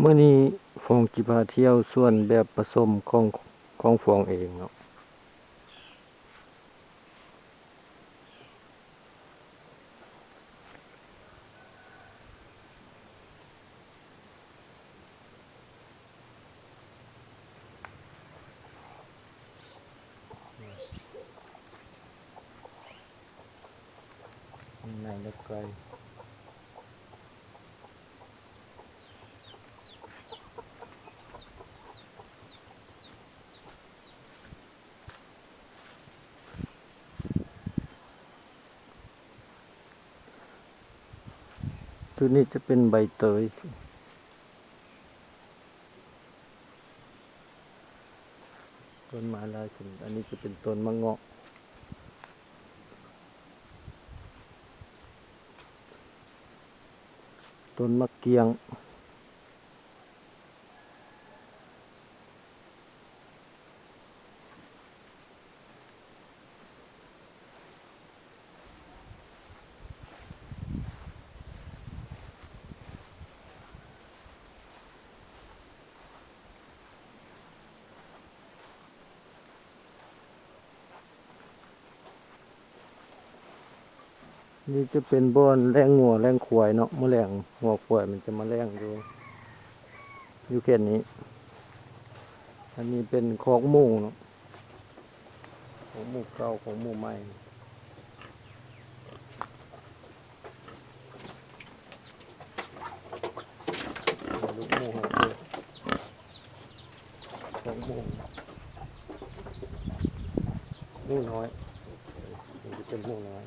ມື້ນີ້ຟອງຊິພາທ່ຽວສວນແບບປະສົມຂອງ ຂອງຟອງເອງເນາະ. ໃນເລິກໄກ. ຈຸດນີ້ຈະເປັນໃບເຕີຍ. ຕົ້ນໄມ້ຫຼາຍຊະນິດ. ອັນນີ້ຈະເປັນຕົ້ນໝາກເງາະ, ຕົ້ນໝາກກ້ຽງ. ນີ້ຈະເປັນບ່ອນລ້ຽງງົວລ້ຽງຄວາຍເນາະ, ມື້ແລງງົວຄວາຍມັນຈະມາລ້ຽງຢູ່ ຢູ່ເຂດນີ້. ອັນນີ້ເປັນຄອກໝູເນາະ, ຂອງໝູເກົ່າ ຂອງໝູໃໝ່. ລູກໝູຂອງເພິ່ນ ຂອງໝູ ໝູນ້ອຍ. ນີ້ຈະເປັນໝູນ້ອຍ.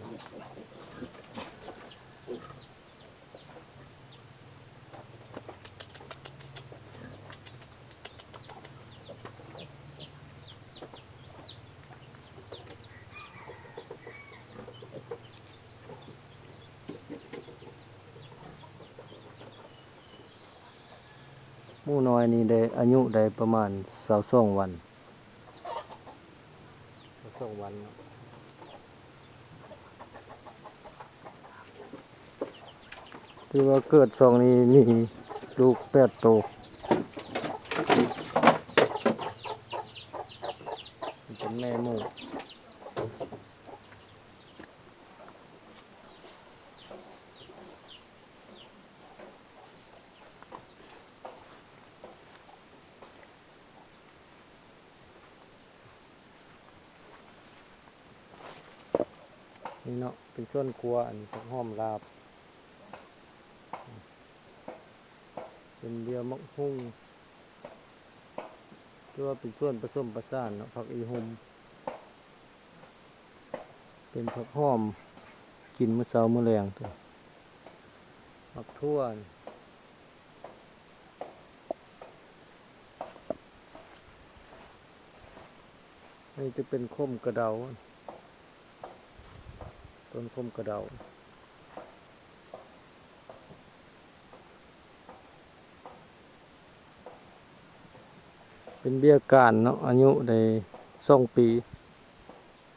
ໝູນ້ອຍນີ້ໄດ້ ອາຍຸໄດ້ປະມານຊາວສອງວັນ. ສອງວັນເນາະ. ຖືວ່າເກີດຊ່ອງນີ້ມີລູກແປດໂຕ. ເປັນແມ່ໝູ. ນີ້ເນາະ ເປັນສວນຄົວ ອັນນີ້ ຜັກຫອມລາບ ເປັນເບ້ຍໝາກຫຸ່ງ ຖືວ່າເປັນສວນປະສົມປະສານເນາະ, ຜັກອີ່ຫຸ່ມ ເປັນຜັກຫອມ ກິນມື້ເຊົ້າມື້ແລງ. ໝາກຖົ່ວ ນີ້ຈະເປັນຂົມກະເດົາ ຕົ້ນຂົມກະເດົາ. ເປັນເບ້ຍການເນາະ, ອາຍຸໄດ້ສອງປີ.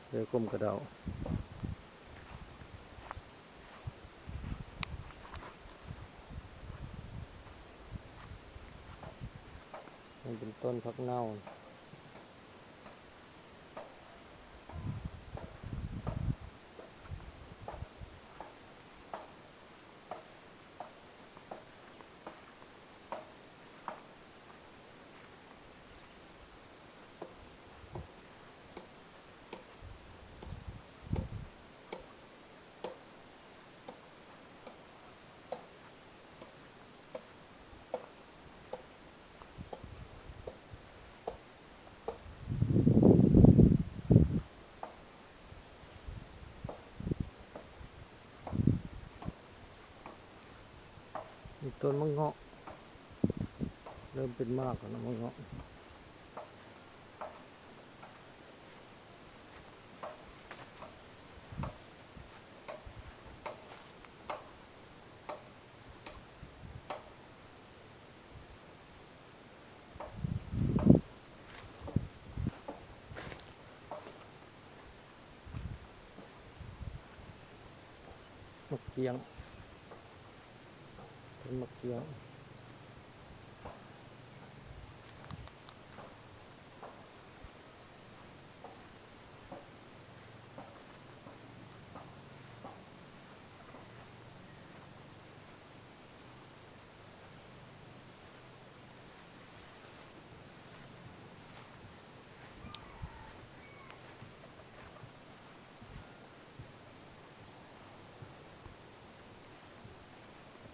ເລີຍຂົມກະເດົາ ມັນເປັນຕົ້ນຜັກເນົ່າ. ນີ້ຕົ້ນໝາກເງາະ ເລີ່ມເປັນໝາກແລ້ວເນາະ ໝາກເງາະ. ໝາກກ້ຽງ ຕົ້ນໝາກກ້ຽງ.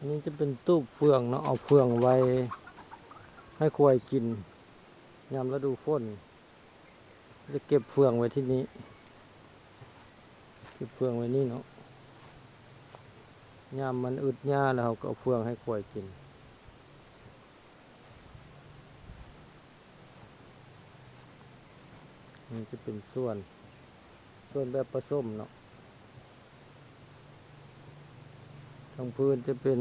ອັນນີ້ຈະເປັນຕູບເຟືອງເນາະ ເອົາເຟືອງໄວ້ໃຫ້ຄວາຍກິນ ຍາມລະດູຝົນ ຈະເກັບເຟືອງໄວ້ທີ່ນີ້ ເກັບເຟືອງໄວ້ນີ້ເນາະ ຍາມມັນອຶດຫຍ້າແລ້ວ ເຮົາກໍເອົາເຟືອງໃຫ້ຄວາຍກິນ. ນີ້ຈະເປັນສວນ ສວນແບບປະສົມເນາະ ທາງພື້ນຈະເປັນ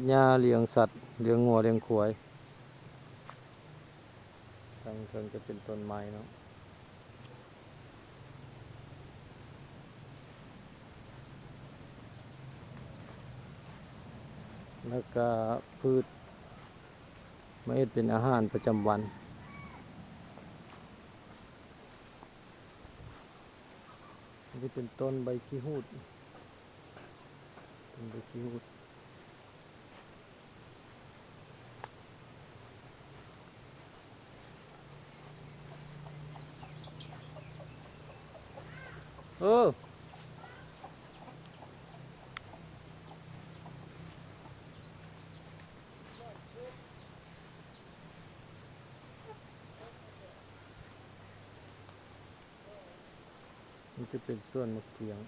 ຫຍ້າລ້ຽງສັດ ລ້ຽງງົວລ້ຽງຄວາຍ ທາງເທິງຈະເປັນຕົ້ນໄມ້ເນາະ ແລ້ວກະພືດ ມາເຮັດເປັນອາຫານປະຈຳວັນ. ອັນນີ້ເປັນຕົ້ນໃບຂີ້ຫູດ ຕົ້ນໃບຂີ້ຫູດ. ເອີ ມັນຈະເປັນສວນໝາກກຽງ.